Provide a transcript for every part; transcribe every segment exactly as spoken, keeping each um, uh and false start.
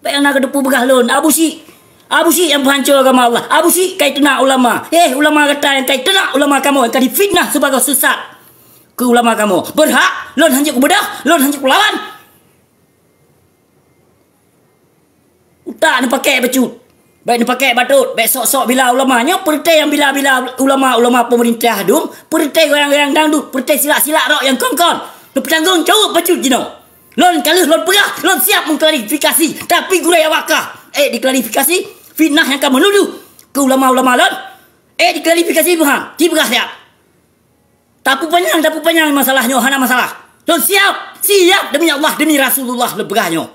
Bék na keuteupeu peugah lôn, Abu Syik. Abu Syik nyang peuhanco agama Allah. Abu Syik ka iteunak ulama. Eh, ulama gata nyang ka iteunak ulama kamoe, nyang ka difitnah sibagoe sesat keu ulama kamoe. Beurhak lôn hanjeuet kubeudôh, lôn hanjeuet kulawan. Utak neupaké bacut. Bék neupaké batot, bék sok-sok bila ulama. Nyoe peureuté nyang bila-bila ulama-ulama peumeurintah dum, peureuté goyang-goyang dangdut, peureuté silak-silak rok nyang kon-kon. Neupeutanggong jaweueb bacut jinoe. Lôn ka lheueh lôn peugah, lôn siap mengklarifikasi, tapi gurée awak kah ék diklarifikasi, fitnah nyang ka meunuduh keu ulama-ulama lôn, ék diklarifikasi Tuhan, ci peugah siap. Tapeupanyang, tapeupanyang masalah nyoe, hana masalah. Lôn siap, siap demi Allah, demi Rasulullah lôn peugah nyoe.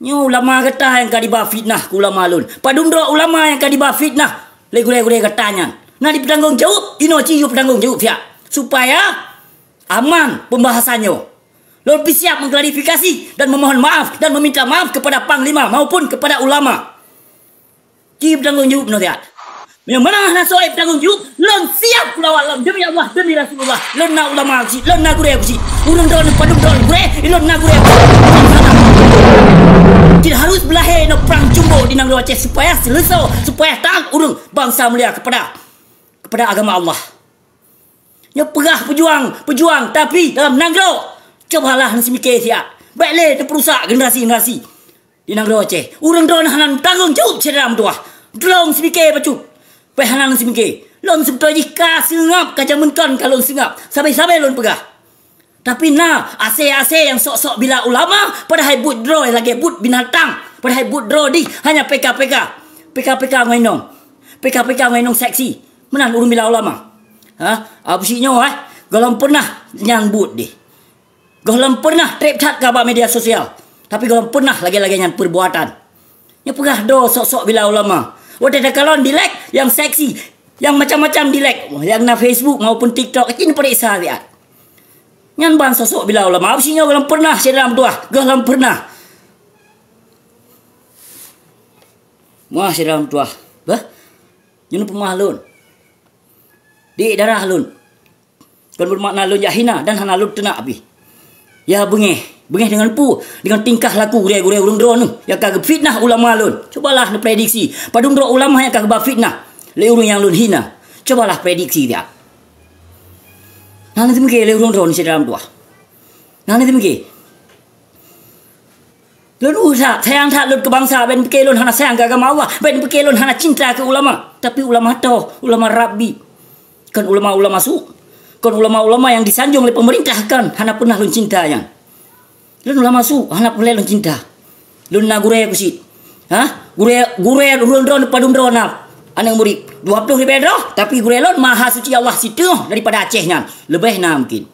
Nyoe ulama gata nyang ka diba fitnah keu ulama lôn. Padum droe ulama nyang ka diba fitnah lé gurée-gurée gata nyan. Na dipeutanggong jaweueb, inoe ci yue peutanggong jaweueb siat. Supaya aman pembahasan nyoe. Lôn pih siap mengklarifikasi dan memohon maaf dan meminta maaf kepada panglima maupun kepada ulama. Ci peutanggong jaweueb nyoe siat. Meunyoe meunan hana soe peutanggong jaweueb, lôn siap kulawan lôn demi Allah, demi Rasulullah. Lôn na ulama keuchik, lôn na gurée keuchik. Ureuëng droeneuh padum droeneuh gurée, lôn na gurée keuchik. Tidak harus beulahé inoe prang cumbo di nanggroe Aceh supaya seuleusoe, supaya taat ureuëng bansa mulia kepada kepada agama Allah. Nyoe peugah peujuang, peujuang, tapi dalam nanggroe cobalah neuseumiké siat. Bék lé neupeurusak generasi-generasi di nanggroe Aceh. Ureuëng droeneuh hana tanggong jaweueb syedara meutuwah. Tulông seumiké bacut. Bék hana neuseumiké. Lôn seubeutôi jih ka seungab, ka jameun kon ka lôn seungab. Sabe-sabe lôn peugah. Tapi na asée-asée nyang sok-sok bila ulama, padahai buet droe lagée buet binatang, padahai buet droe dih hanya PK-PK. PK-PK ngon inong. PK-PK ngon inong seksi. Meunan ureuëng bila ulama. Ha? Abu Syik nyoe, eh, gohlom pernah nyang buet dih. Gohlom pernah treb that ka bak media sosial. Tapi gohlom pernah lagée-lagée nyan perbuatan. Nyoe peugah droe sok-sok bila ulama. Watée takalon di-like nyang seksi, nyang macam-macam di-like, nyang na Facebook maupun TikTok, cit neupareksa siat. Nyan ban sok-sok bila ulama. Abu Syik nyoe gohlom pernah syedara meutuwah, gohlom pernah. Muah syedara meutuwah. Bah. Nyoe peumah lôn. Di darah lôn. Kon beumakna lôn jak hina dan hana lôn teunak pih. Ya beungéh, beungéh deungon peue? Deungon tingkah laku gurée-gurée ureuëng droeneuh nyang ka geufitnah ulama lôn. Cubalah neuprediksi, padum droe ulama nyang ka geuba fitnah lé ureuëng nyang lôn hina. Cubalah prediksi siat. Hana teumeuké lé ureuëng droeneuh syedara meutuwah. Hana teumeuké. Lôn ueh that, sayang that lôn keu bansa, bék neupike lôn hana sayang keu agama Allah, bék neupike lôn hana cinta keu ulama. Tapi ulama toh, ulama Rabbi. Kon ulama-ulama su, kon ulama-ulama nyang disanjong lé peumeurintah, kon, hana peunah lôn cinta nyan. Lôn ulama su, hana peureulée lôn cinta. Lôn na gurée keuchik. Ha? Gurée, gurée ureuëng droe padum droe na. Aneuëk murit dua ploh ribée droe, tapi gurée lôn Maha Suci Allah siteungoh daripada Aceh nyan. Leubeh na mungkin.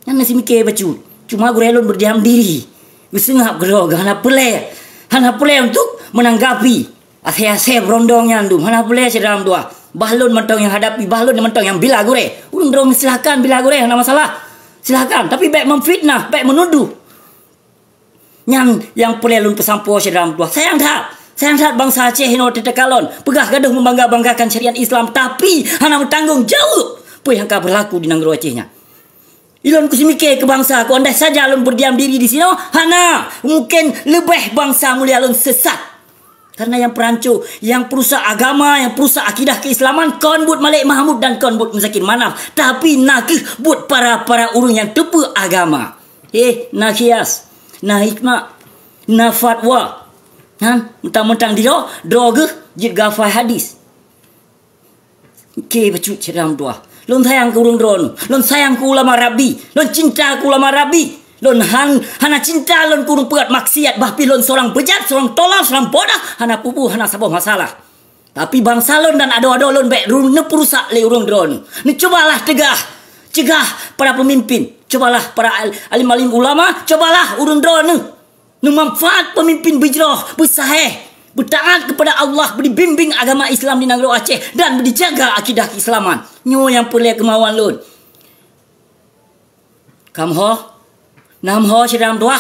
Nyan na seumiké bacut. Cuma gurée lôn beudiam diri. Geuseungab keudroe geuh hana peureulée. Hana peureulée untuk meunanggapi asée-asée beurondong nyan dum. Hana peureulée sidroe dua. Bah lôn mantong nyang hadapi, bah lôn mantong nyang bila gurée. Ureuëng droe silahkan bila gurée, hana masalah. Silahkan, tapi bék memfitnah, bék menuduh. Nyan nyang peureulée lôn peusampoe sidroe dua. Sayang that. Sayang that bansa Aceh inoe teuka lôn. Peugah gadoh membangga-banggakan syariat Islam, tapi hana meutanggong jaweueb peue nyang ka beurlaku di nanggroe Aceh nyan. Ilôn kuseumiké keu bansa ku, andai saja lôn beudiam diri disinoe, hana, mungken leubeh bansa mulia lôn seusat. Karena nyang peuranco, nyang peurusak agama, nyang peurusak akidah keuislaman, kon buet Malik Mahmud dan kon buet Muzakir Manaf, tapi na kheueh buet para-para ureuëng nyang teupeue agama. Eh, na khias, na hikmah, na fatwa. Han, mentang-mentang didroe, droe geuh jeuet geuhafai hadis. Oke, bacut sidroe dua. Lôn sayang keu ureuëng droeneuh. Lôn sayang keu ulama Rabbi. Lôn cinta keu ulama Rabbi. Lôn han-, hana cinta lôn keu ureuëng peuet maksiat, bah pih lôn seurang beujat, seurang tolol, seurang bodoh, hana peue-peue, hana saboh masalah. Tapi bansa lôn dan adoe-adoe lôn bék run-, neupeurusak lé ureuëng droeneuh. Neucubalah teugah, cegah para pemimpin. Cubalah para al-, alim-alim ulama, cubalah ureuëng droeneuh. Neumanfaat pemimpin beujroh, beusaheh, beutaat kepada Allah, beudibimbing agama Islam di nanggroe Aceh dan beudijaga akidah keislaman. Nyoe nyang peureulée keumawan lôn. Kam ho? Nam ho sidroe dua?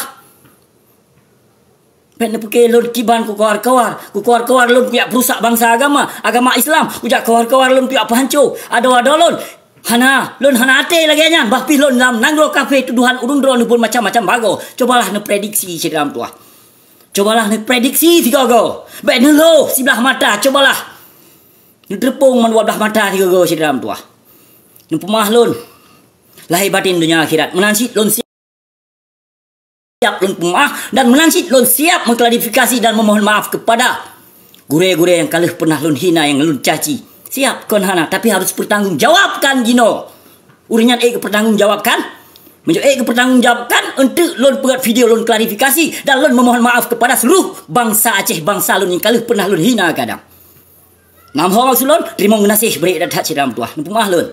Bék neupike lôn kiban kukawar-kawar. Kukawar-kawar lôn kujak peurusak bansa agama, agama Islam. Kujak kawar-kawar lôn kujak peuhanco adoe-adoe lôn. Hana, lôn hana até lagée nyan, bah pih lôn lam nanggroe kafé tuduhan ureuëng droeneuh pun macam-macam bagoe. Cobalah neuprediksi syedara meutuwah. Cobalah neuprediksi sigoe-goe. Bék neulhô siblah mata, cobalah neuteupeung mandua blah mata sigoe-goe syedara meutuwah. Neupeumah lôn lahé batin donya akhirat. Meunan cit lôn siap lôn peumah dan meunan cit lôn siap mengklarifikasi dan memohon maaf kepada gurée-gurée nyang ka lheueh pernah lôn hina, nyang lôn caci. Siap kon hana, tapi harus pertanggung jawabkan jinoe. Ureuëng nyan ék geupeurtanggung jawabkan. Meunyoe ék geupeurtanggung jawabkan, eunteuk lôn peuet video lôn klarifikasi dan lôn memohon maaf kepada seluruh bangsa Aceh, bangsa lôn nyang ka lheueh pernah lôn hina kadang. Nam ho maksud lôn, teurimong geunaséh bri that-that syedara meutuwah. Neupeumah lôn.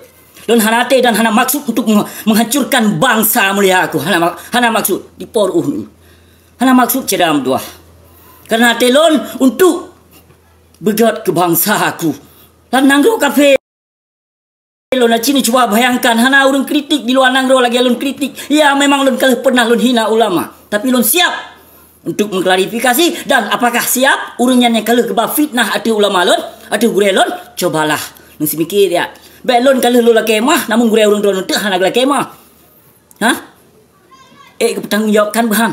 Lôn hana até dan hana maksud untuk meng-, menghancurkan bangsa mulia aku. Hana ma-, hana maksud. Di por uh. Hana maksud syedara meutuwah. Karena até lôn untuk beugét keu bangsa aku. Lam nanggroe kafé lôn, na cit cuba bayangkan, hana ureuëng kritik di luwa nanggroe lagée lôn kritik. Ya, memang lôn ka lheueh pernah lôn hina ulama. Tapi lôn siap untuk mengklarifikasi dan apakah siap ureuëng nyan nyang ka lheueh geuba fitnah ateueh ulama lôn, ateueh gurée lôn? Cobalah. Lôn seumiké riat. Bék lôn ka lheueh lôn lakée meu'ah, namun gurée ureuëng droeneuh teuk hana geulakée meu'ah. Hah? Ék geupeutanggung jawabkan beuhan.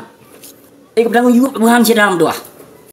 Ék geupeutanggung jawab beuhan syedara meutuwah.